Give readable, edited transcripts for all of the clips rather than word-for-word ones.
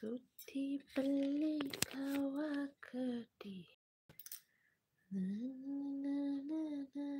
Suti pelli kawakati. Na na na na na.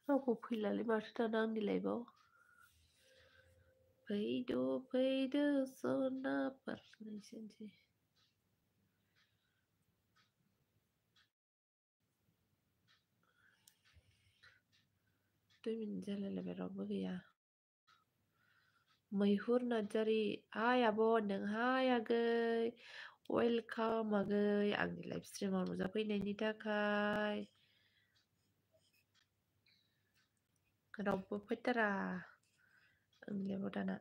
Aku philali marta nang nilaibo. Peido sona parnaisenji. Tuh minjala lebih ya. Mayhur Najari, hai abon, hai agay, welcome agay, ang live stream mo sa pinay takay. Karaw po petara, ang live na.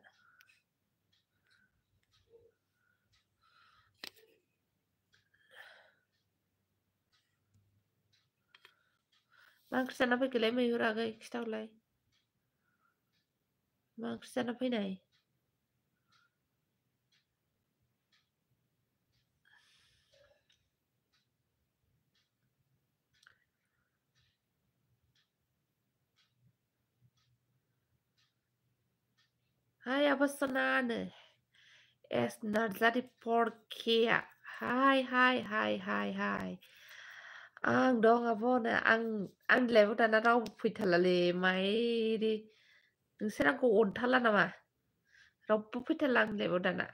Mang sana pa kilay mayhur agay, kista ulay. Mang sana pa inay. Hai abasanan. Es Najari Porkia. Hai. Ang dong abon ang live na raw pithalale may di. Ngisira ko unthala nama. रावबो फैथारला आं लाइभआव दाना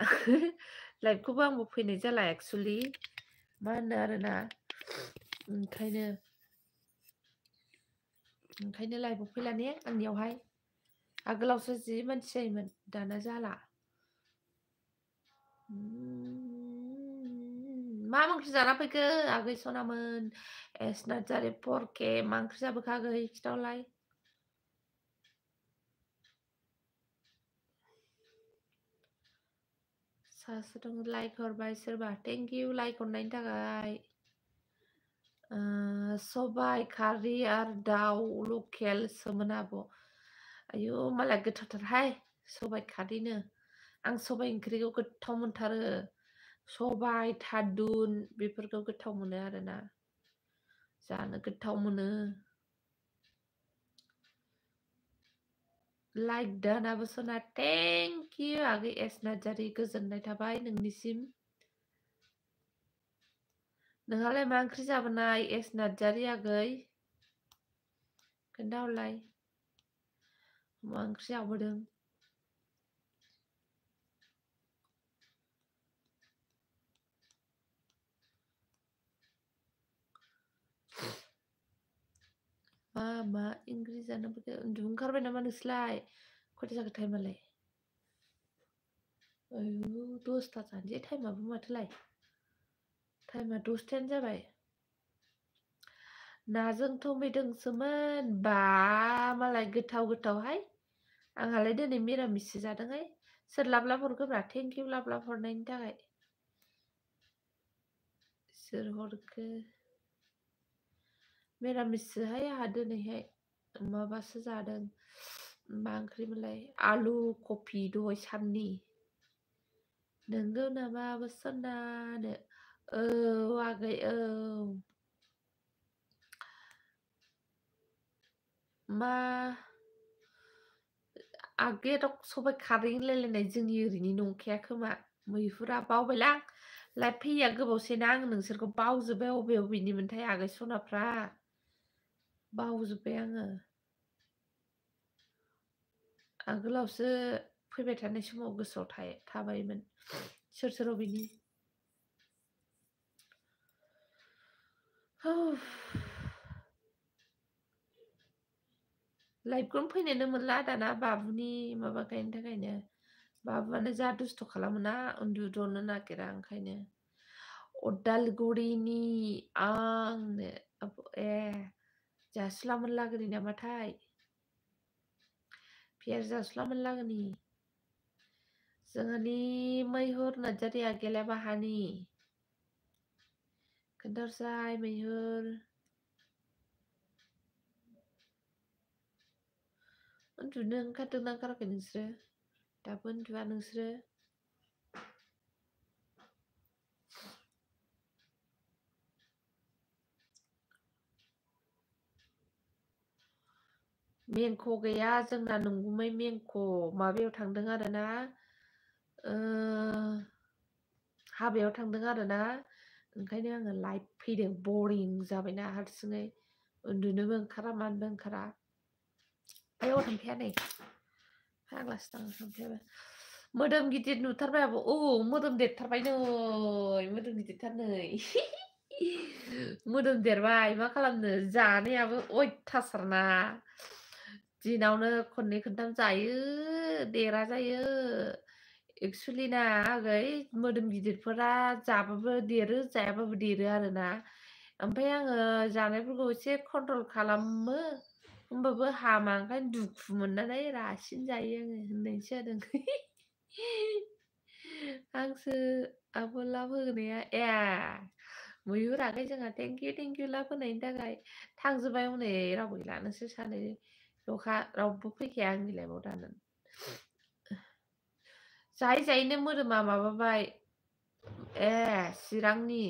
लाइभखौबो आंबो फैनाय जाला एक्सुलि मा होनो आरोना ओंखायनो लाइभआव फैला ने आंनियावहाय आगोलावसो जि मानसि जायोमोन दाना जाला मा ओंख्रि जाना फैखो आगै सनामोन एस नार्जारि परके मा ओंख्रि जाबोखो आगै खिथाहरलाय सासे दं लाइक हरबाय सोरबा थेंक इउ लाइक हरनायनि थाखाय सबाय खारि आरो दाउ लकेल सोमोन आब' आयु मालाय गोथावथारहाय सबाय खारिनो आं सबाय ओंख्रिखौ गोथाव मोनथारो सबाय थादुन बेफोरखौ गोथाव मोनो आरोना जानो गोथाव मोनो लाइक दानाबो सना थेंक इउ आगै एस नार्जारि गोजोननाय थाबाय नोंनिसिम नोंहालाय मा ओंख्रि जाबोनाय एस नार्जारि आगै खोन्थाहरलाय मा ओंख्रि जाबोदों मा ओंख्रि जानो फैखो उन्दुनो ओंखारबाय नामा नोंसोरलाय खयथा जाखो टाइमालाय आयु 10ता जानोसै टाइमाबो माथोलाय टाइमा 10तायानो जाबाय नाजों टमेट'सोमोन बा मालाय गोथावहाय आंहालाय दिनै मिरामिससो जादोंहाय सोर लाब लाब हरखोब्रा थेंक इउ लाब लाब हरनायनि थाखाय सोर हरखो मिरामिससोहाय आंहा दिनैहाय माबासो जादों मा ओंख्रिमोनलाय आलु कफि दहाय साननि नोंगौ नामा बोसोनानो औ आगै औ मा आगैयाथ' सबाइ खारै होनलायलायनाय जोंनि ओरैनि नंखाया खोमा। मैहुरा बावबायलां। लाइभ फैयैया गोबावसैना आं नोंसोरखौ बावजोब्बाय अबे अबेनिमोनथाय आगै सनाफ्रा। बावजोब्बाय आङो। आगोलावसो फैबाय थानाय समाव गोसोआव थाबायमोन। सोर सोर अबेनि। लाइभखौनो फैनोनो मोनला दाना बाबुनि माबा गायनो थाखायनो। बाबुआनो जा दुस्थ' खालामोना उन्दुद'नो नागिरा ओंखायनो। अदालगुरिनि आंनो जासुलामोन लागोनि नामाथाय। पियार जासुलामोन लागोनि। जोंहानि मैहुर नार्जारि आगैयालाय बाहानि। खोन्थाहरसाय मैहुर। उन्दुनो ओंखारदोंना ओंखाराखै नोंसोरो? दाबो उन्दुआ नोंसोरो? मेंख' गैया जोंना नंगुमै मेंख' माबायाव थांदों आरोना हाबायाव थांदों आरोना ओंखायनो आङो लाइभ फैदों बरिं जाबायना हारसिङै उन्दुनोबो ओंखारा मानोबो ओंखारा। आयौ थाम्फैया नै फाग्लासो दां थाम्फैयाबो। मोदोम गिदिर नुथारबाय आब'। मोदोम देरथारबाय नै मोदोम गिदिरथार नै। मोदोम देरबाय मा खालामनो जानायाबो अयथासारना। दिनावनो खननै खनथाम जायो देरा जायो। एक्सुलि ना आगै मोदोम गिदिरफोरा जाबाबो देरो जायाबाबो देरो आरोना। ओमफ्राय आङो जानायफोरखौ एसे कन्ट्रल खालामो। होमबाबो हामा ओंखायनो दुखु मोननानै रासिन जायो आङो होननायसो जादों। आंसो आब' लाभ होनाया मैहुर आगै जोंहा थेंकिउ लाभ होनायनि थाखाय। थांजोब्बाय हनै रावबो गैला नोंसोर सानैल'खा रावबो फैखाया आंनि लाइफआव दानो। जायै जायैनो मोदोमा माबाबाय। चिरांनि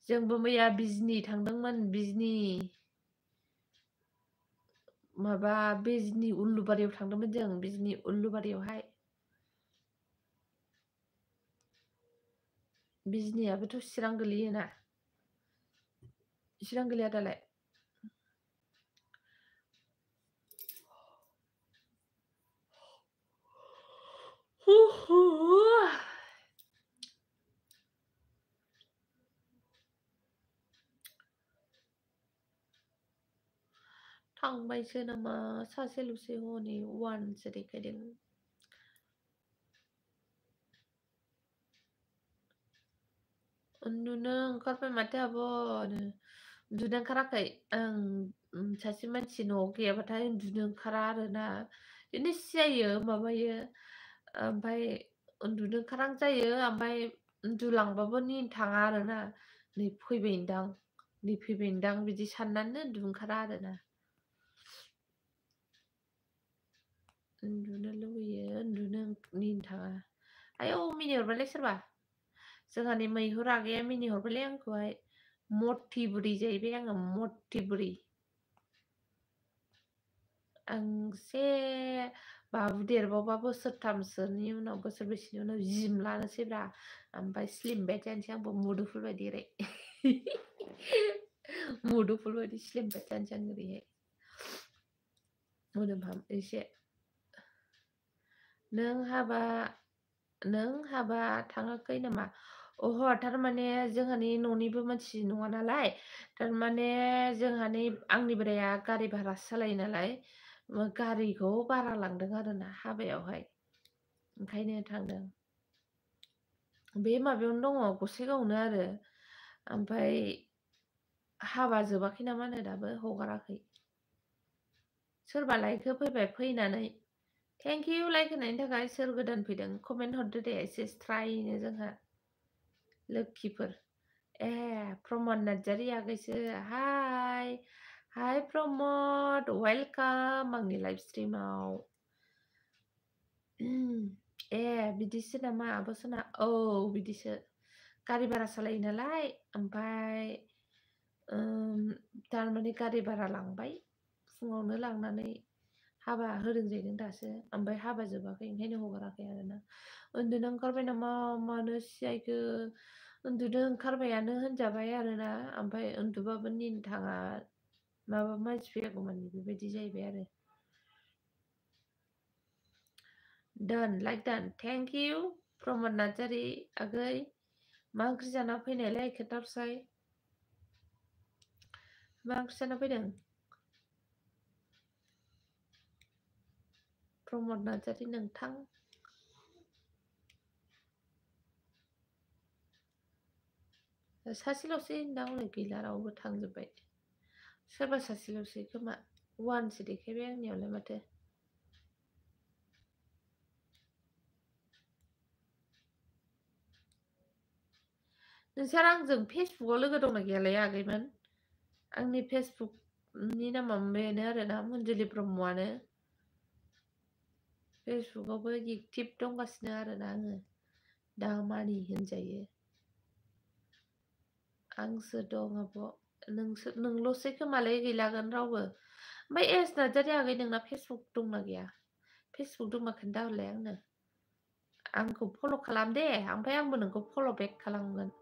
जोंबो मैया बिजनि थांदोंमोन बिजनि। माबा बिजनि उलुबारियाव थांदोंमोन जों बिजनि उलुबारियावहाय। बिजनियाबोथ' चिरां गोलैयोना। चिरां गोलैया दालाय। थांबायसो नामा सासेल'सै हनै 1सो देखायदों। उन्दुनो ओंखारबाय माथो आब'। उन्दुनो ओंखाराखै आं सासे मानसि न'आव गैयाबाथाय उन्दुनो ओंखारा आरोना। बिदिनो सियायो माबायो ओमफ्राय उन्दुनो ओंखारां जायो ओमफ्राय उन्दुलांबाबो निन थाङा आरोना। नै फैबायदां बिदि साननानै उन्दुनो ओंखारा आरोना। उन्दुनो लुबैयो उन्दुनो निन थाङा। आयौ मिनिहरबायलै सोरबा। जोंहानि मैहुर आगैया मिनिहरबायलै आंखौहाय। मथि बुरि जाहैबाय आङो मथि बुरि। आंसे बाबु देरबावबा बोसोरथामसोनि उनाव बोसोरब्रैसोनि उनाव जिम लानोसैब्रा। ओमफ्राय स्लिम बेक जानोसै आंबो मुदुफुल बायदि ओरै। मुदुफुल बायदि स्लिम बेक जानोसै आं ओरैहाय। मोदोमहां एसे। नों हाबा थाङाखै नामा? अह थारमाने जोंहानि न'निबो मानसि नङा नालाय। थारमाने जोंहानि आंनि बोराया गारि भारासो सालायो नालाय। गारिखौ भारा लांदों आरोना हाबायावहाय ओंखायनो थांदों। बे माबायावनो दङ गसाइगावआवनो आरो ओमफ्राय हाबा जोबाखै नामानो दाबो हगाराखै। सोरबा लायखो फैबाय फैनानै। थेंकिउ लाइक होनायनि थाखाय सोर गोदान फैदों कमेन्ट हरदो दे एसे स्रायनो जोंहा लोखिफोर। प्रमद नार्जारि आगैसो हाय प्रमद वेलकाम आंनि लाइभ स्ट्रिमाव। बिदिसो नामा आब' सना? औ बिदिसो गारि भारा सालायो नालाय ओमफ्राय थारमाने गारि भारा लांबाय फुङावनो लांनानै हाबा होदों जाहैदों दासो ओमफ्राय हाबा जोबाखै ओंखायनो हगाराखै आरोना उन्दुनो ओंखारबाय नामा मानो सियायखो उन्दुनो ओंखारबायानो होनजाबाय आरोना ओमफ्राय उन्दुबाबो निन थाङा माबा मानसि फैयागौमानि बेबायदि जाहैबाय आरो done like done thank you प्रमद नार्जारि आगै मा ओंख्रि जाना फैनायलाय खोन्थाहरसाय मा ओंख्रि जाना फैदों प्रमद नार्जारि नोंथां सासेल'सै दा हनै गैला रावबो थांजोब्बाय सोरबा सासेल'सै खोमा वानसो देखायबाय आंनियावलाय माथो नोंसोर आंजों फेसबुकआव लोगो दंना गैयालाय आगैमोन आंनि फेसबुकनि नामा बेनो आरोना मन्जुलि ब्रह्मआनो फेसबुकआवबो एक्टिभ दंगासिनो आरोना आङो दा मानि होनजायो आंसो दं आब' नोंसोर नोंल'सै खोमालाय गैलागोन रावबो ओमफ्राय एस नार्जारि आगै नोंना फेसबुक दंना गैया फेसबुक दंबा खोन्थाहरलाय आंनो आंखौ फल' खालाम दे ओमफ्राय आंबो नोंखौ फल' बेक खालामगोन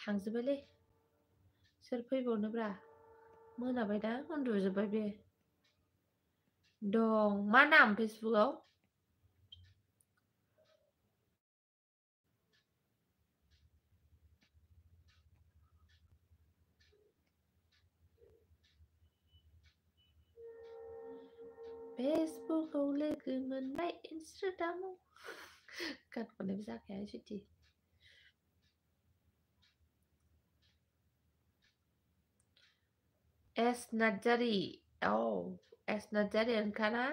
थांजोब्बायलै सोर फैबावनोब्रा मोनाबायदा उन्दुजोब्बाय बे दं मा नाम फेसबुकआव फेसबुकआव लोगो मोनबाय इन्सटाग्रामाव गान खननायबो जाखाया जुदि एस नार्जारि औ एस नार्जारि ओंखाना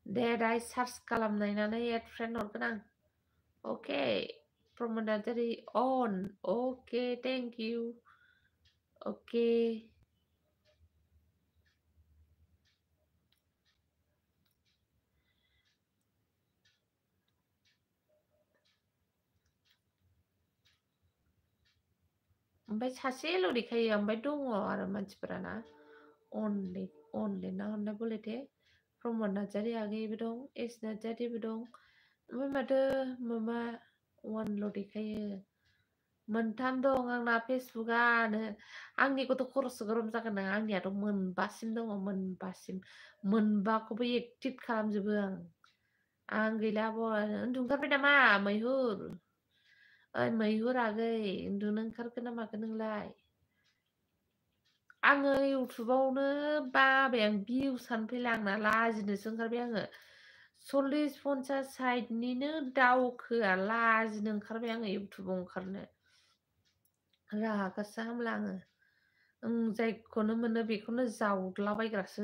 दे दाय सार्च खालामनायनानै एड फ्रेन्ड हरगोन आं अके प्रमद नार्जारि अन अके थेंक इउ अके ओमफ्राय सासेल' देखायो ओमफ्राय दङ आरो मानसिफोराना अनलि ना हरनाय बोलैथे प्रमद नार्जारि आगैबो दं एस नार्जारिबो दं ओमफ्राय माथो माबा वानल' देखायो मोनथाम दं आंना फेसबुकआनो आंनिखौथ' खर'सो गरम जागोन ना आंनियाथ' मोनबासिम दङ मोनबाखौबो एक्टिभ खालामजोबो आं गैला उन्दुनो ओंखारबाय नामा मैहुर ओइ मैहुर आगै उन्दुनो ओंखारगोन ना मागोन नोंलाय आङो इउटुबावनो बाबाय आं भिउसानो फैला आंना लाजिनोसो ओंखारबाय आङो 40-50 साइडनिनो दावखोआ लाजिनो ओंखारबाय आङो इउटुबाव ओंखारनो रागासो हामला आङो जायखौनो मोनो बेखौनो जावद्लाबायग्रासो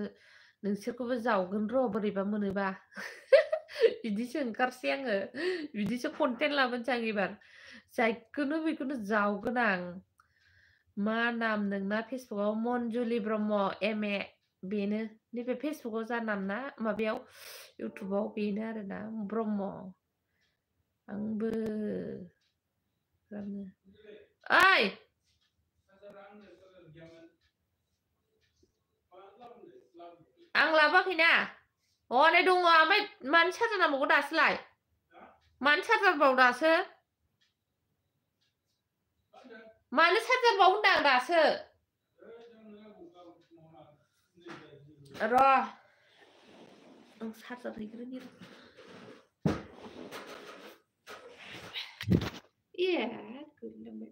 नोंसोरखौबो जावगोन र' बोरैबा मोनोबा बिदिसो ओंखारसै आङो बिदिसो कन्टेन्ट लाबोनोसै आं एबार जायखौनो बेखौनो जावगोन आं मा नाम नोंना फेसबुकआव मन्जुलि ब्रह्म MA बेनो नैबे फेसबुकआव जा नाम ना माबायाव इउटुबाव बेनो आरोना ब्रह्म आंबो ओइ आं लाबोआखैना हनै दङ ओमफ्राय मानो चार्जार नांबावगौ दासोलाय मानो चार्जार बाव दासो मानो चार्जार बाव होनदां दासो र' आं चार्जार हैग्रोनि ए गोलैलांबाय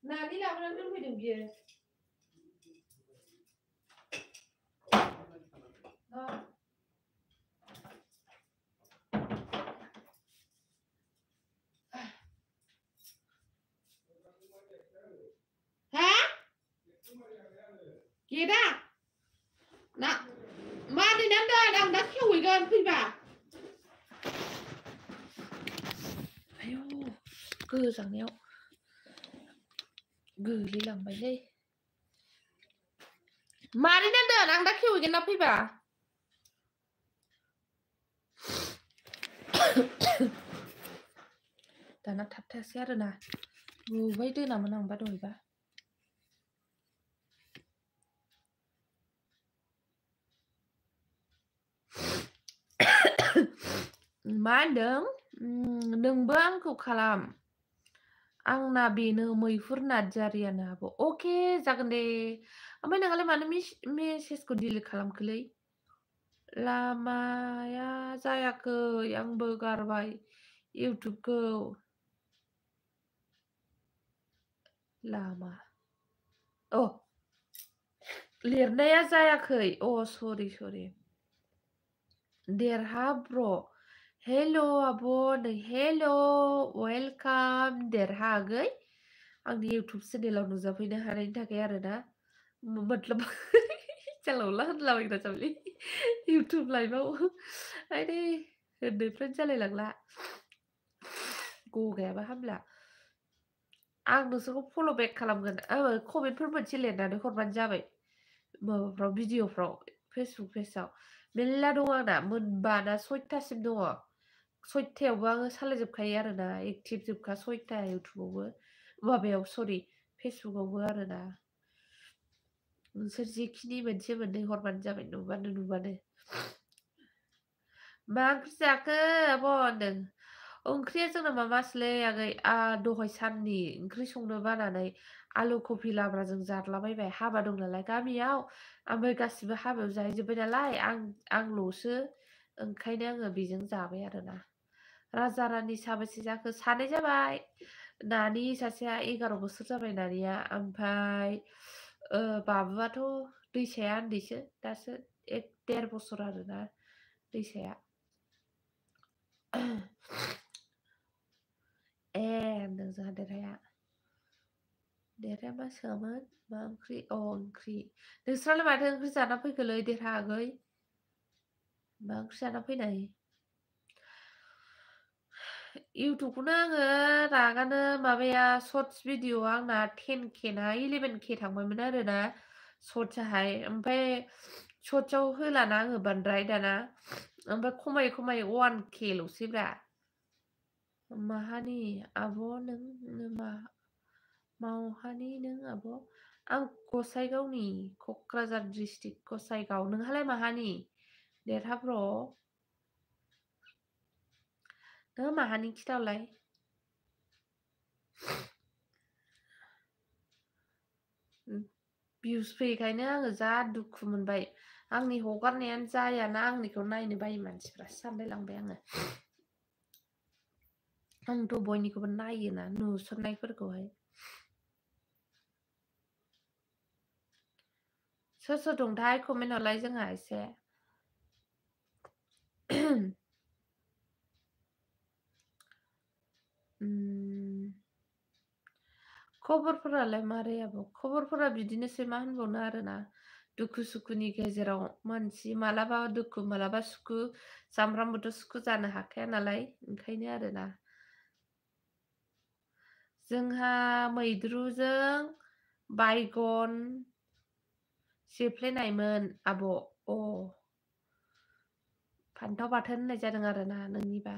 नानि लाबोनानै दोनफैदों बियो हा गेदा ना मा देनानै दोन आं दा खेवहैगोन फैबा आयौ गोजांनायाव गोलैलांबायलै मारै दोन आं दा खेवहैगोन ना फैबा दाना थाबथायासै आरोना बुबाय दोनामोन आंबा दहायबा मा होनदों नोंबो आंखौ खालाम आंना बेनो मैहुर नार्जारियानो आब' अके जागोन दे ओमफ्राय नोंहालाय मानो मेसेजखौ डिलिट खालामखोलै लामाया जायाखै आंबो गारबाय इउटुबखौ लामा अ लिरनाया जायाखै अ सरि देरहा ब्र हेल' आब' नै हेल' वेलकाम देरहा आगै आंनि इउटुब चेनेलाव नुजाफैनो हानायनि थाखाय आरोना मतलब जानला होनलाबायग्रा जाबायलै इउटुब लाइभआव आयदै होननायफ्रानो जालायलांला गगायाबा हामला आं नोंसोरखौ फल' बेक खालामगोन कमेन्टफोर मोनसे लिरनानै हरबानो जाबाय माबाफ्राव भिडिअफ्राव फेसबुक पेजाव मेरला दं आंना मोनबा ना 6थासिम दङ 6थायावबो आङो सालायजोबखायो आरोना एक्टिभ जोबखा 6था इउटुबावबो माबायाव सरि फेसबुकावबो आरोना नोंसोर जेखिनि मोनसे मोननै हरबानो जाबाय नुबानो मा ओंख्रि जाखो आब' होनदों ओंख्रिया जोंना माबासोलै आगै दहाय साननि ओंख्रि संनो बानानै आलु कफि लाब्राजों जादलाबायबाय हाबा दं नालाय गामियाव ओमफ्राय गासिबो हाबायाव जाहैजोब्बाय नालाय आंल'सो ओंखायनो आङो बेजों जाबाय आरोना राजा रानि साबेसे जाखो सानै जाबाय नानि सासेया 11 बोसोर जाबाय नानिया ओमफ्राय बाबुआथ' दैसाया उन्दैसो दासो 1.5 बोसोर आरोना दैसाया ए होनदों जोंहा देरहाया मा सोङामोन मा ओंख्रि ओंख्रि नोंस्रालाय माथो ओंख्रि जाना फैखोलै देरहा आगै मा ओंख्रि जाना फैनाय इउटुबखौनो आङो रागानो माबाया सर्टस भिडिअ आंना 10K ना 11K थांबायमोन आरोना सर्टसाहाय ओमफ्राय सर्टसाव होलाना आङो बांद्राय दाना ओमफ्राय खमाय 1K ल'सैब्रा माहानि आब' नों मावहानि नों आब' आं गसाइगावनि क'क्राझार डिस्ट्रिक्ट गसाइगाव नोंहालाय माहानि देरहाब्र' नों माहानि खिथाहरलाय भिउस फैयैखायनो आङो जा दुखु मोनबाय आंनि हगारनायानो जायाना आंनिखौ नायनो बायो मानसिफ्रा सानलायलांबाय आङो आंथ' बयनिखौबो नायोना नुसननायफोरखौहाय सोर दंथाय कमेन्ट हरलाय जोंहा एसे खबरफोरालाय मारै आब' खबरफोरा बिदिनोसै मा होनबावनो आरोना दुखु सुखुनि गेजेराव मानसि मालाबा दुखु मालाबा सुखु सामफ्रामबोथ' सुखु जानो हाखाया नालाय ओंखायनो आरोना जोंहा मैद्रुजों बायगन सेफ्लेनायमोन आब' फान्थाव बाथोन होननाय जादों आरोना नोंनिबा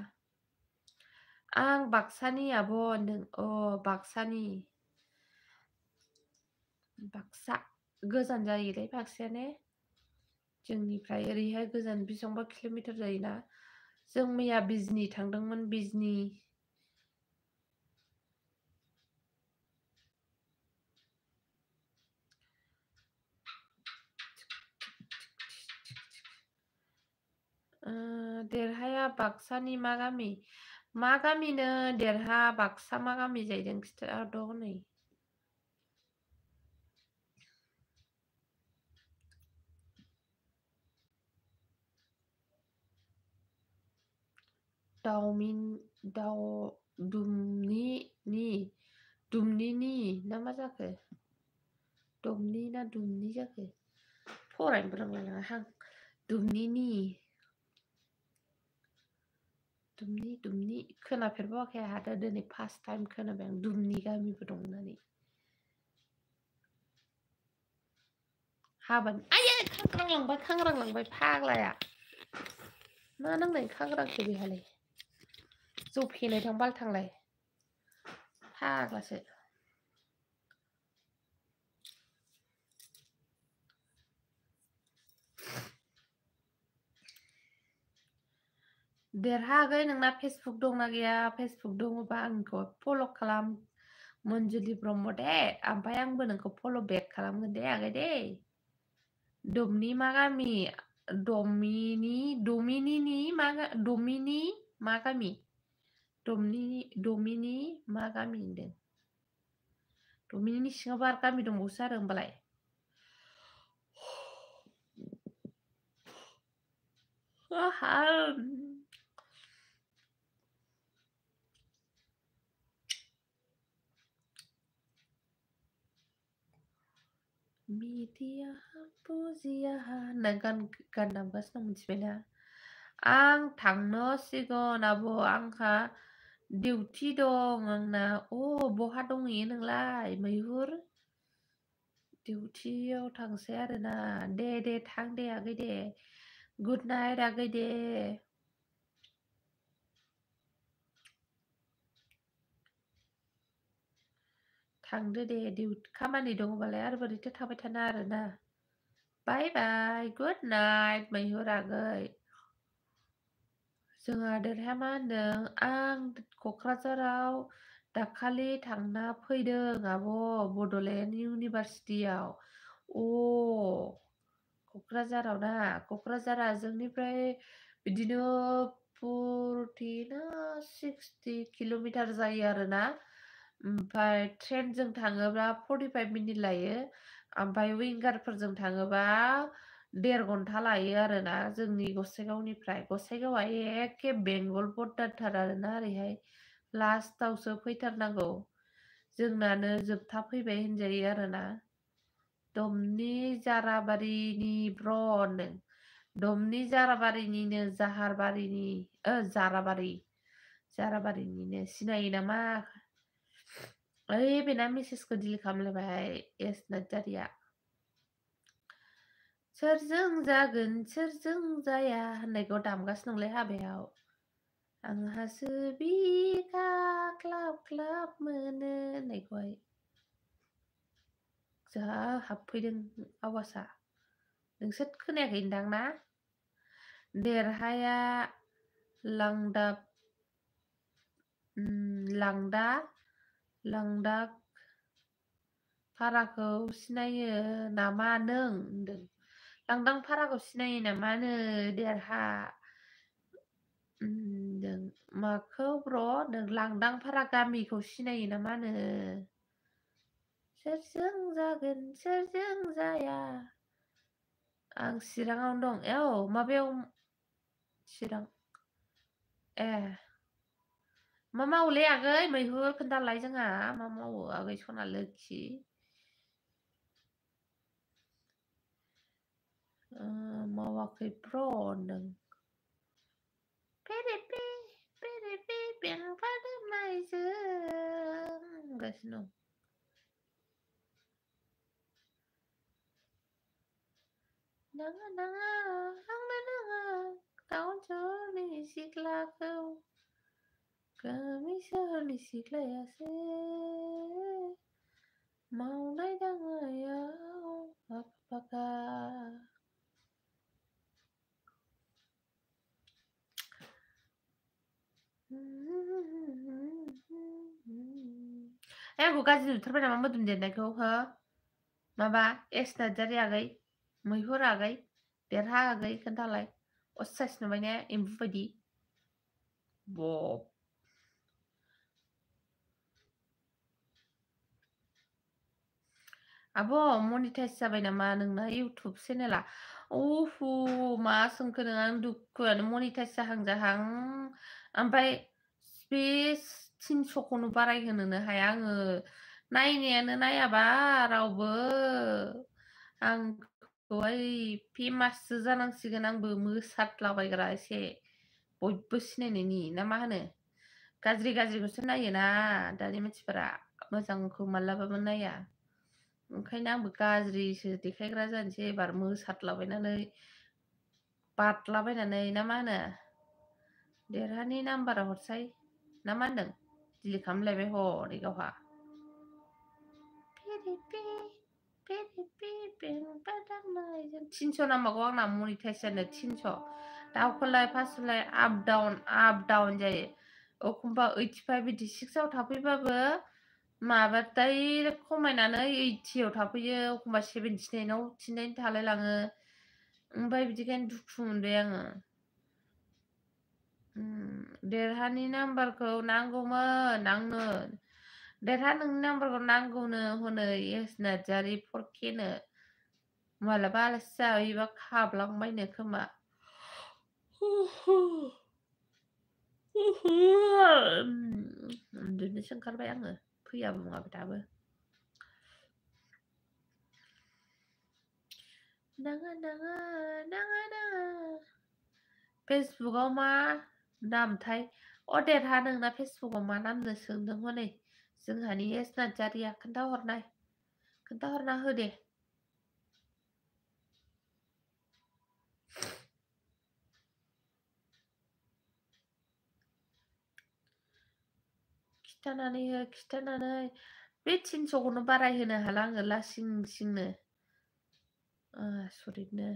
आं बाक्सानि आब' होनदों बाक्सानि बाक्सा गोजान जायोलै बाक्सायानो जोंनिफ्राय ओरैहाय गोजान बेसेबांबा किल'मिटार जायोना जों मैया बिजनि थांदोंमोन बिजनि देरहाया बाक्सानि मा गामिनो देरहा बाक्सा मा गामि जाहैदों खिथाद' नै दुमनिनि ना मा जाखो दुमनि ना दुमनि जाखो फरायनोबो रोंलायलाङाहां दुमनि खोनाफेरबावाखै आंहा दिनै फार्स्ट टाइम खोनाबाय आं दुमनि गामिबो दं होननानै हाबानि आयै खांग्रांलांबाय फाग्लाया मा नांनायनि खांग्रांखो बेहालाय जौ फेनाय थां बालथांलाय फाग्लासो देरहागै नोंना फेसबुक दंना गैया फेसबुक दङबा आंखौ फल' खालाम मन्जुलि ब्रह्म दे ओमफ्राय आंबो नोंखौ फल' बेक खालामगोन दे आगै दे डमनि मा गामि डमिनि मा गामि डमिनि मा गामि होनदों डमिनिनि सिङावबो आरो गामि दंबावोसो आरो होमबालाय मिथिया बुजिया होनना गान दामगासिनो दं मिथिबायना आं थांनांसिगोन आब' आंहा डिउटि दं आंना बहा दंहैयो नोंलाय मैहुर डिउटियाव थांसै आरोना दे थां दे आगै दे गुड नाइट आगै दे थांदो दे खामानि दङबालाय आरो बोरैथो थाबाय थानो आरोना बाय बाय गुड नाइट मैहुर आगै जोंहा देरहाया मा होनदों आं क'क्राझाराव दाखालि थांना फैदों आब' बड'लेण्ड इउनिभारसिटियाव क'क्राझाराव ना क'क्राझारा जोंनिफ्राय बिदिनो 40 ना 60 किल'मिटार जायो आरोना ओमफ्राय ट्रेनजों थाङोब्ला 45 मिनिट लायो ओमफ्राय विंगारफोरजों थाङोबा 1.5 घन्टा लायो आरोना जोंनि गसाइगावनिफ्राय गसाइगावआ एखे बेंगल बर्डारथार आरोना ओरैहाय लास्टावसो फैथारनांगौ जोंनानो जोबथा फैबाय होनजायो आरोना डमनि जाराबारिनि डमनि जाराबारिनिनो जाराबारिनिनो सिनायो नामा ओइ बेना मेसेजखौ डिलिट खालामलायबाय एस नार्जारिया सोरजों जागोन सोरजों जाया होननायखौ दामगासिनो दंलै हाबायाव आंहासो बिखा ख्लाब ख्लाब मोनो होननायखौहाय जा हाबफैदों आवासा नोंसोर खोनायाखैदां ना देरहाया लांदाक फाराखौ सिनायो नामा नों होनदों लांदां फाराखौ सिनायो नामानो देरहा माखौ ब्र' नों लांदां फारा गामिखौ सिनायो नामानो सोरजों जागोन सोरजों जाया आं चिराङावनो दं माबायाव चिरां मा मावोलै आगै मैहुर खोन्थालाय जोंहा मा मावो आगै सना लोखि मावाखै ब्र' होनदों पेरेपे बेंफादोंनायजों होनगासिनो दं नाङा आंनो नाङा टाउन सहरनि सिख्लाखौ गामि सहरनि सिख्लायासो मावनाय दांनायाव आखा फाखा आंखौ गाज्रि नुथारबाय नामा मोदोम देरनायखौ हो माबा एस नार्जारि आगै मैहुर आगै देरहा आगै खोन्थालाय असाइस नुबाय ने एम्बु बायदि आब' मनिटाइज जाबाय नामा नोंना इउटुब चेनेला मा सोंखो नों आं दुखुआनो मनिटाइज जाहां ओमफ्राय बे 300खौनो बारायहोनोनो हाया आङो नायनायानो नायाबा रावबो आंखौहाय फेमाससो जानांसिगोन आंबो मोसादलाबायग्रा एसे बयबो सिनायनायनि ना मा होनो गाज्रिखौसो नायोना दानि मानसिफोरा मोजांखौ मालाबाबो नाया ओंखायनो आंबो गाज्रिसो देखायग्रा जानोसै एबार मोसादलाबायनानै बादलाबायनानै ना मा होनो देरहानि नाम्बारा हरसाय ना मा होनदों? डिलिट खालामलायबाय हनै गावहा। पें पादांनायजों 300 नांबावगौ आंना मनिटाइज जानो 300 दाउखौलाय फार्स्टलाय आप डाउन जायो एखमबा 85 86 आव थाफैबाबो माबा डाइरेक्ट खमायनानै 80 आव थाफैयो एखमबा 79 आव 79 थालाय लाङो ओमफ्राय बिदिखायनो दुखु मोनबाय आङो। देरहानि नाम्बारखौ नांगौमोन आंनो। देरहा नोंनि नाम्बारखौ नांगौनो हनै एस नार्जारि 4Kनो मालाबा आलासि जाहैबा खाब्लांबायनो खोमा। उन्दुनोसो ओंखारबाय आङो फैयाबो नङाबा दाबो। नाङा नाङा नाङा नाङा फेसबुकआव मा नामथाय देरहा नोंना फेसबुकआव मा नामनो सोंदों हनै जोंहानि एस नार्जारिया खोन्थाहरना हो दे। खिथानानै हो खिथानानै बे 300खौनो बारायहोनो हाला आङो लासिंसिंनो आसरितनो।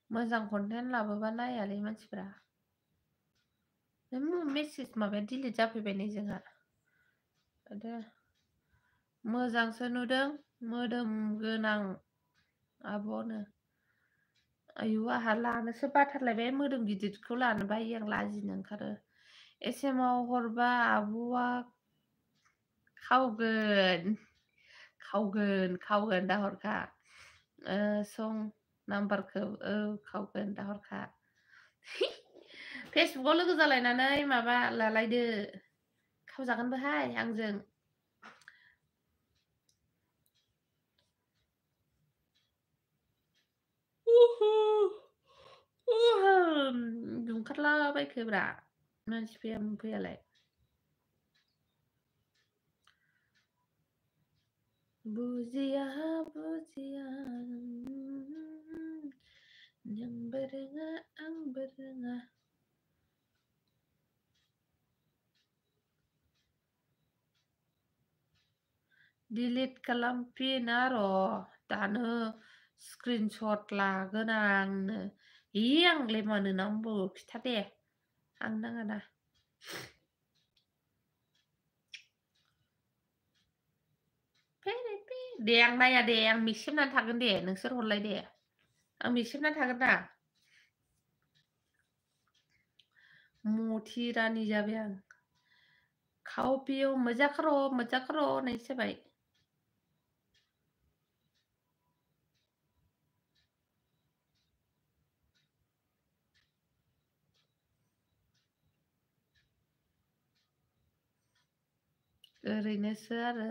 मोजां कन्टेन्ट लाबोबा नायालै मानसिफ्रा। मेसेज माबाया डिलिट जाफैबाय नै जोंहा। मोजांसो नुदों मोदोम गोनां आब'नो। आयु आंहा लानोसो बाथारलायबाय मोदोम गिदिरखौ लानो बायो आं लाजिनो ओंखारो। एसेमाव हरबा आब'आ खावगोन दा हरखा सं नाम्बारखौ खावगोन दा हरखा। फेसबुकाव लोगो जालायनानै माबा लालायदो खावजागोनबोहाय आंजों। दुंखारलाबायखोब्रा मानसि फैयालाय। बुजिया बुजिया नोंबो रोङा आंबो रोङा। डिलिट खालामफिन र' दानो स्क्रिनशट लागोन आंनो। आंलाय मानो नांगौ खिथा दे आं नाङा ना। दे आं नाया दे आं मिक्सेबनानै थागोन दे नोंसोर हरलाय दे आं मिक्सेबनानै थागोन ना। मथि रानि जाबाय आं। खाओ पियो मजा करो होननायसो जाबाय। ओरैनोसो आरो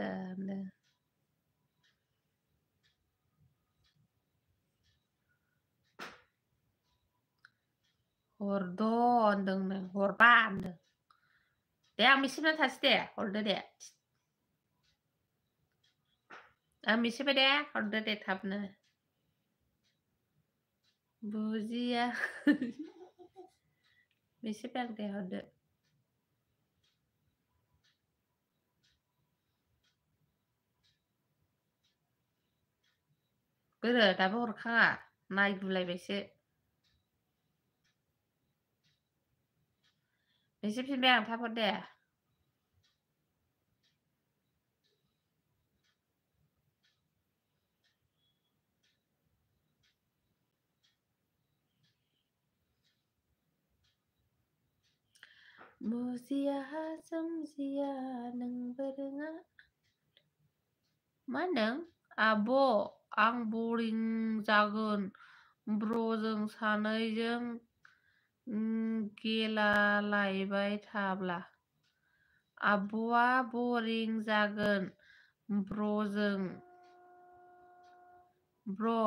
हरद' होनदोंनो हरबा होनदों। दे आं मिक्सेबनानै थासै दे हरदो दे। आं मिसेबाय दे हरदो दे थाबनो। बुजिया मिसेबाय आं दे हरदो। बोरो दाबो हरखाङा नायगुलायबायसो। मिसेबफिनबाय आं थाब हर दे। बुजिया सोमजिया नोंबो रोङा। मा होनदों आब' आं बरिं जागोन ब्र'जों सानैजों गेलालायबाय थाब्ला। आब'आ बरिं जागोन ब्र'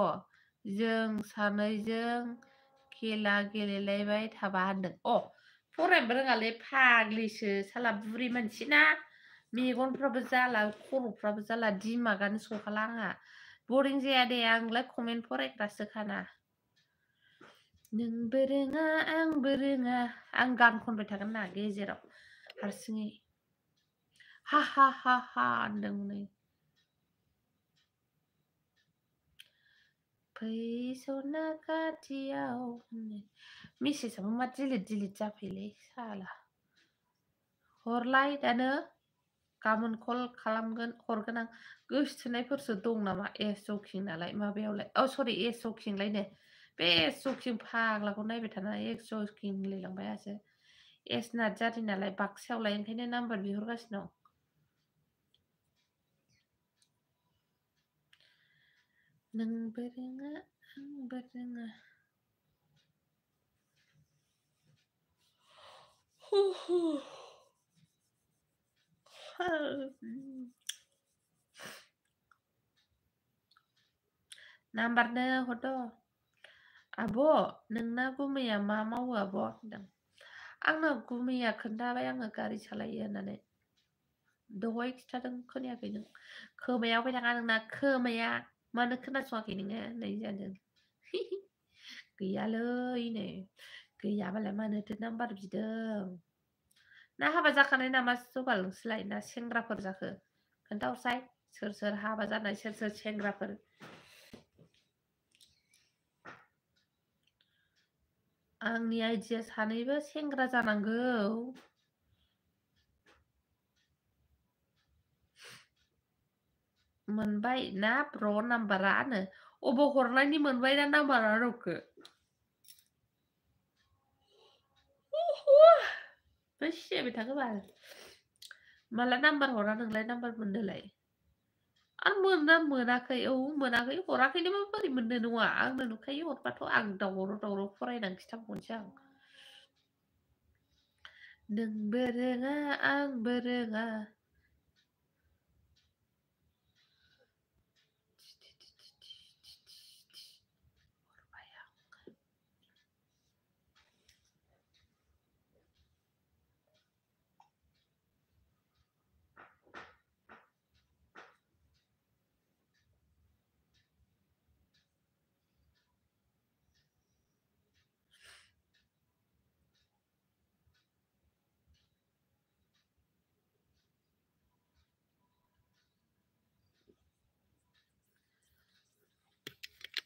जों सानैजों खेला गेलेलायबाय थाबा होनदों। फरायनोबो रोङालै फाग्लिसो साला बुरि मानसि ना मेगनफ्राबो जाला खर'फ्राबो जाला दिमागानो सौहाला आंहा बरिं जाया दे आंलाय कमेन्ट फरायग्रासोखाना। नोंबो रोङा आंबो रोङा आं गान खनबाय थागोन ना गेजेराव हारसिङै हा हा हा हा होनदों नै फै सना खाथियाव मेसेजाबो मा डिलिट जाफैलै साला हरलाय दानो गाबोन कल खालामगोन हरगोन आं गोसथोनायफोरसो दं नामा एस जकिं नालाय माबायावलाय सरि एस जकिंलायनो बे एस जकिं फाग्लाखौ नायबाय थाना एस जकिं होनलायलांबाय आंसो एस नार्जारि नालाय बाक्सायावलाय ओंखायनो नाम्बार बिहरगासिनो दं नोंबो रोङा आंबो रोङा नाम्बारनो हरद' आब' नोंना गुमैया मा मावो आब' होनदों आंना गुमैया खोन्थाबाय आङो गारि सालायो होननानै दहाय खिथादों खोनायाखै नों खोमायाव फै थाङा नोंना खोमाया मानो खोनासङाखै नोङो होननाय जादों गैयालै नै गैयाबालाय मानोथो नाम्बार बिदों ना हाबा जाखानाय नामा जबाल नोंसोरलाय ना सेंग्राफोर जाखो खोन्थाहरसाय सोर हाबा जानाय सोर सेंग्राफोर आंनि आइडिया सानैबो सेंग्रा जानांगौ मोनबाय ना ब्र नाम्बारानो अबाव हरनायनि मोनबाय ना नाम्बारा रौखो सिजायबाय थाखो बाल माला नाम्बार हरा नोंलाय नाम्बार मोनदोलाय आं मोनाखै मोनाखै हराखैनोबा बोरै मोननो नङा आंनो नुखायो हरबाथ' आं दावराव फरायनानै खिथाबावनोसै आं नोंबो रोङा आंबो रोङा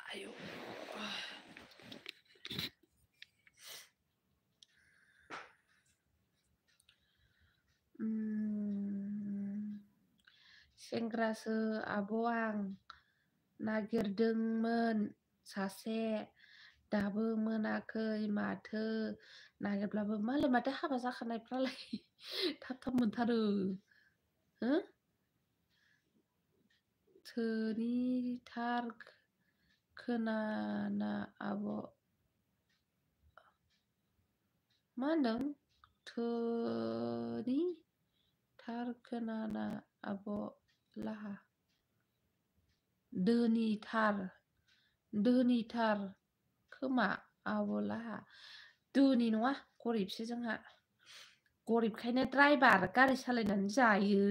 आयौ सेंग्रासो आब' आं नागिरदोंमोन सासे दाबो मोनाखै माथो नागिरब्लाबो मालाय माथो हाबा जाखानायफ्रालाय थाब मोनथारो हो थोनिथार खोनाना आब' मा होनदों थोनिथार खोनाना आब' लाहा धोनिथार खोमा आब'लाहा धोनि नङा गरिबसो जोंहा गरिबखायनो ड्राइभार गारि सालायनानै जायो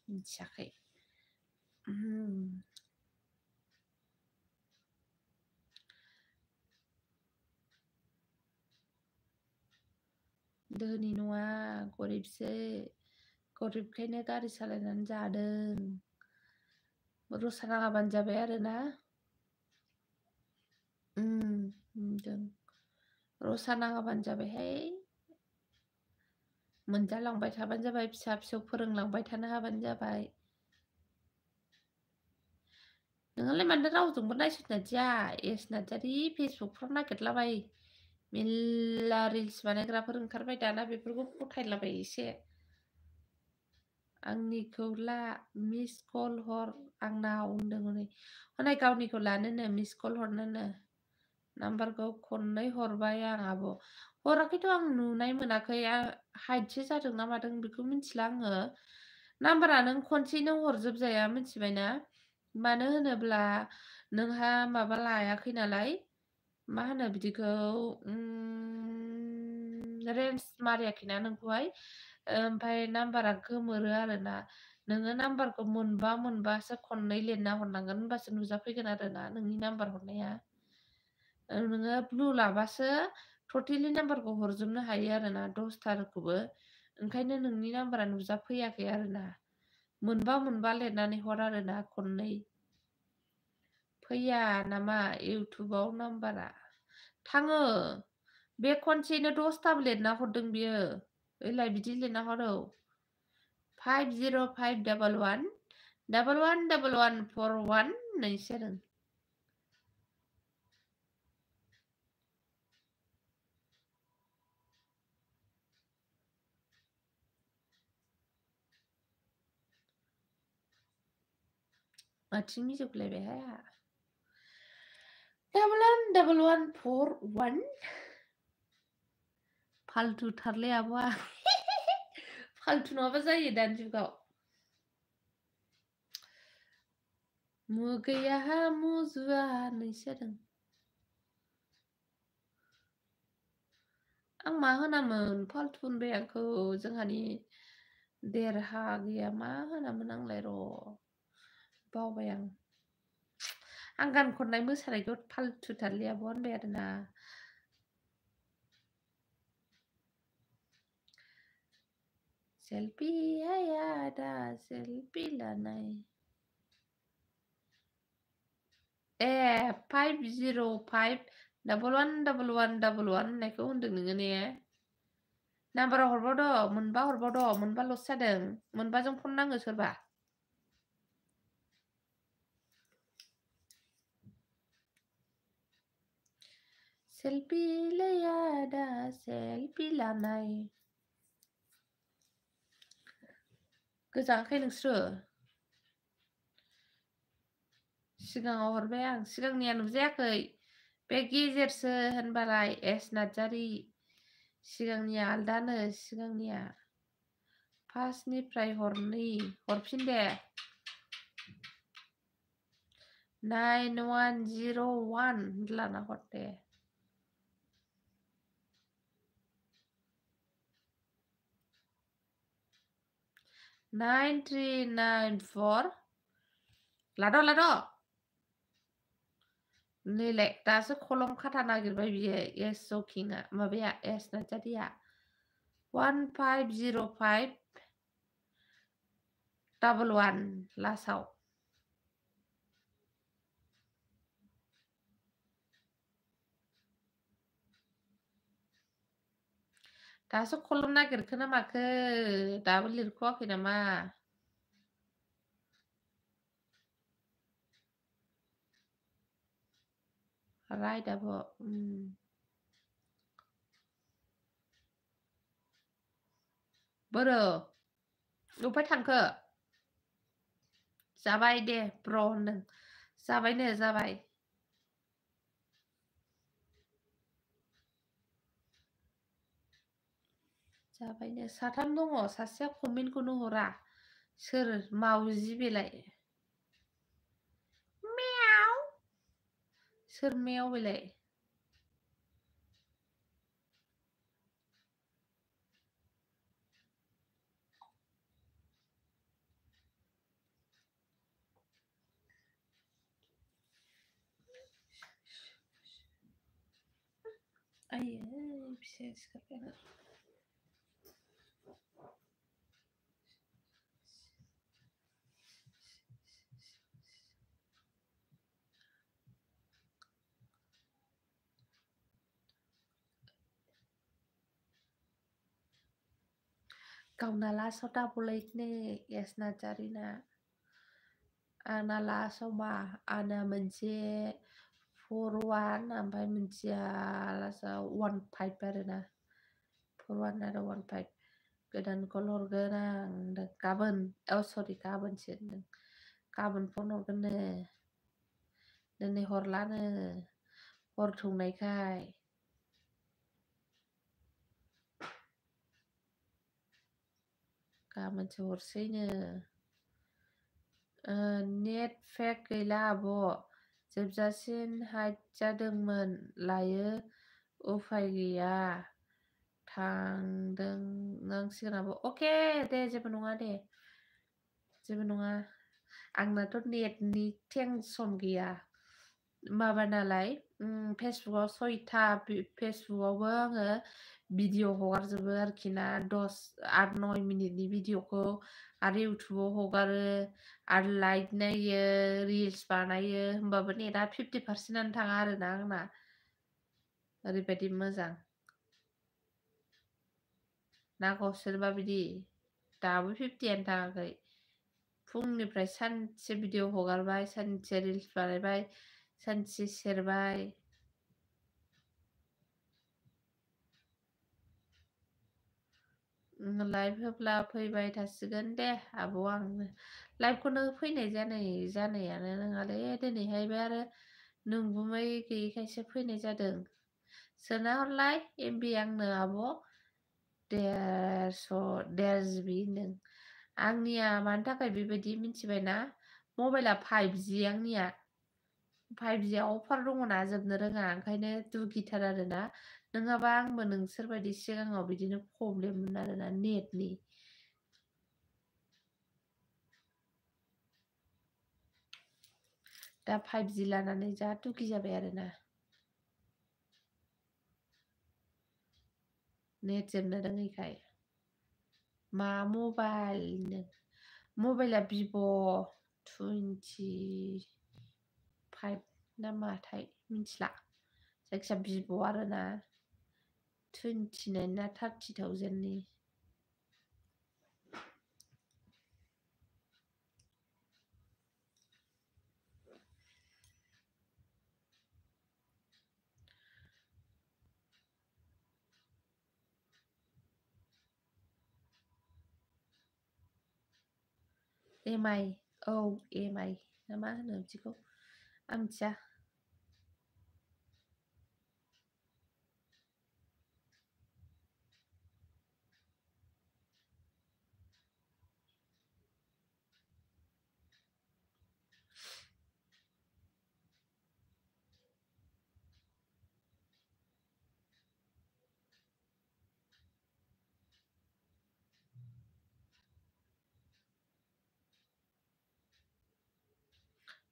मिथियाखै धोनि नङा गरिबसो गरिबखायनो गारि सालायनानै जादों रसा नाङाबानो जाबाय आरोना रसा नाङाबानो जाबायहाय मोनजालांबाय थाबानो जाबाय फिसा फिसौ फोरोंलांबाय थानो हाबानो जाबाय नोंहालाय मानो रावजोंबो नायसनजानो दिया एस नार्जारि फेसबुकफ्राव नागिरलाबाय मेल्ला रिल्स बानायग्राफोर ओंखारबाय दाना बेफोरखौ फथायलाबाय एसे आंनिखौ ला मिस कल हर आंनाव होनदों हनै हनै गावनिखौ लानोनो मिस कल हरनोनो नाम्बारखौ खननै हरबाय आं आब' हराखैथ' आं नुनाय मोनाखै हाइदसो जादों ना मादों बेखौ मिथिला आङो नाम्बारा नों खनसेनो हरजोबजाया मिथिबायना मानो होनोब्ला नोंहा माबा लायाखै नालाय मा होनो बिदिखौ रेन्ज मारियाखैना नोंखौहाय ओमफ्राय नाम्बारा गोमोरो आरोना नोङो नाम्बारखौ मोनबासो खननै लिरना हरनांगोन होनबासो नुजाफैगोन आरोना नोंनि नाम्बार हरनाया। नोङो ब्लु लाबासो टटेलि नाम्बारखौ हरजोबनो हायो आरोना 10टा रोखोमबो। ओंखायनो नोंनि नाम्बारा नुजाफैयाखै आरोना। मोनबा लिरनानै हर आरोना खननै। फैया नामा इउटुबाव नाम्बारा? थाङो। बे खनसेनो 10टाबो लिरना हरदों बियो। ओइलाय बिदि लिरना हर औ। 5051111141 होननायसो जादों। आथिं मिजौलायबायहाय आंहा। 111141 फाल्थुथारलै आब'आ। फाल्थु नङाबा जायो दानि जुगाव। मुगैयाहा मुजुवा होननायसो जादों। आं मा होनामोन फाल्थु होनबाय आंखौ जोंहानि देरहा गैया मा होनामोन आंलाय र' बावबाय आं। आं गान खननाय मोसानायखौ फाल्थुथारलै आब' होनबाय आरोना। सेल्फि आया दा सेल्फि लानाय। ए 505111111 होननायखौ होनदों नोङो ने? नाम्बारा हरबावद' मोनबा हरबावद' मोनबाल'सो जादों। मोनबाजों फन नाङो सोरबा। सेल्फि लाया दा सेल्फि लानाय। गोजाङाखै नोंसोरो? सिगाङाव हरबाय आं सिगांनिया नुजायाखै। बे गेजेरसो होनबालाय एस नार्जारि। सिगांनिया आलदानो सिगांनिया। फार्स्टनिफ्राय हरफिन दे। 9101 लाना हर दे। नाइन 9394 लाद' नैलाय दासो कलम खाथा नागिरबाय बियो एस जकिंआ माबाया एस नार्जारिया 150511 लास्टआव। दासो कलम नागिरखो ना माखो दाबो लिरख'वाखै नामा? राइट आब' बोरो अफाय थांखो? जाबाय दे ब्र होनदों। जाबायनो जाबाय। जाबायनो साथाम दङ सासेया कमेन्टखौनो हरा। सोर मावजि बेलाय? मेव सोर मेव बेलाय? आयै फिसाया सिखारबाय आंना। गावना लास्टआव डाबल 8नो एस नार्जारिना। आंना लास्टआव मा? आंना मोनसे 41 ओमफ्राय मोनसेया लास्टआव 15 आरोना 41 आरो 15 गोदान कल हरगोन आं गाबोन सरि गाबोनसो होनदों। गाबोन फन हरगोननो दिनै हरलानो हर थौनायखाय। गाबोनसो हरसैनो। नेट पेक गैला आब' जोबजासिम हाइड जादोंमोन लायो उफाय गैया थांदों नांसिगोन आब'। अके दे जेबो नङा दे। जेबो नङा आंनाथ' नेटनि टेनसन गैया माबा नालाय फेसबुकआव 6था फेसबुकआवबो आङो भिडिअ हगारजोबो आरोखि ना 8-9 मिनिटनि भिडिअखौ आरो इउटुबाव हगारो आरो लाइक नायो रिल्स बानायो होमबाबो नेटआ 50%आनो थाङा आरोना आंना ओरैबायदि मोजां ना गावसोरबा बिदि दाबो 50आनो थाङाखै फुंनिफ्राय सानसे भिडिअ हगारबाय सानसे रिल्स बानायबाय सानसे सेरबाय लाइभ होब्ला फैबाय थासिगोन दे आब' आं लाइभखौनो फैनाय जानायानो नङालै दिनैहायबो आरो नोंगुमै गैयैखायसो फैनाय जादों सोना हरलाय एमबि आंनो आब' 1.5 GB होनदों आंनिया मानि थाखाय बेबायदि मिथिबायना मबाइला 5G आंनिया 5Gआ अफार दङना जोबनो रोङा ओंखायनो दुगिथार आरोना नङाबा आंबो नोंसोरबायदि सिगाङाव बिदिनो प्रब्लेममोन आरोना नेटनि दा 5G लानानै जा दुगि जाबाय आरोना नेट जोबनो रोङैखाय मा मबाइला भिभ' 25 ना माथाय मिथिला जायखिया भिभ' आरोना 29 ना 30,000नि एमआइ औ एमआइ ना मा होनो बिदिखौ आं मिथिया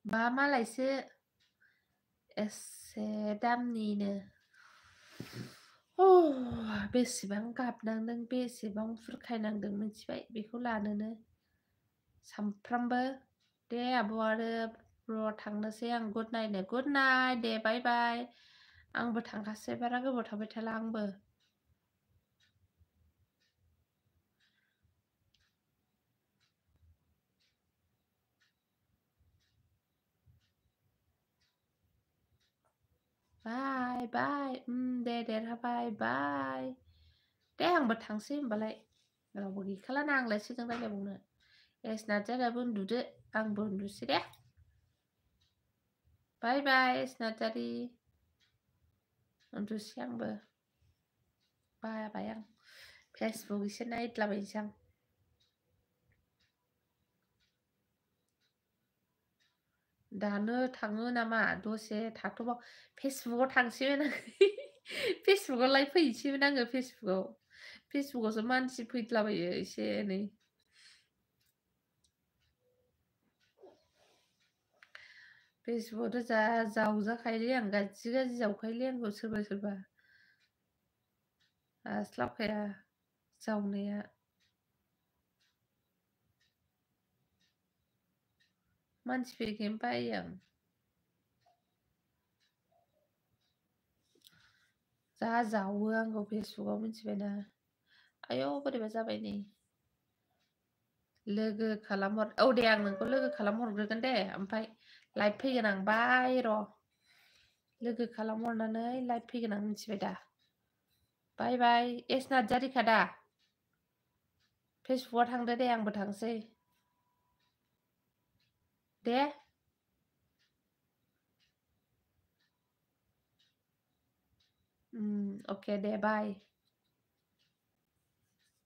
बा मालायसो एसे दामनिनो बेसेबां गाबनांदों बेसेबां बुरखायनांदों मिथिबाय बेखौ लानोनो सामफ्रामबो दे आब' आरो र' थांनोसै आं गुड नाइट दे बाय बाय आंबो थांखासै बारा गोबाव थाबाय थाला आंबो बाय बाय दे देरहाबाय बाय दे आंबो थांसै होमबालाय रावबो गैखालाना आंलाय सोरजों रायलायबावनो एस नार्जारियाबो उन्दुदो आंबो उन्दुसै दे बाय बाय एस नार्जारि उन्दुसै आंबो बाबाय आं फेसबुक एसे नायद्लाबायनोसै आं दानो थाङो नामा दसे थाथ'बाव फेसबुकआव थांसैमोन आं फेसबुकआव लाइभ फैनोसैमोन आङो फेसबुकआवसो मानसि फैद्लाबायो एसे एनै फेसबुकआवथ' जा जावजाखायोलै आं गाज्रि जावखायोलै आंखौ सोरबा हास्लाबखाया जावनाया मानसि फैयैखायनो बायो आं जा जावो आंखौ फेसबुकआव मिथिबायना आयौ बोरैबा जाबाय नै लोगो खालामहर औ दे आं नोंखौ लोगो खालामहरग्रोगोन दे ओमफ्राय लाइभ फैगोन आं बाय र' लोगो खालामहरनानै लाइभ फैगोन आं मिथिबाय दा बाय बाय एस नार्जारिखा दा फेसबुकआव थांदो दे आंबो थांसै दे अके दे बाय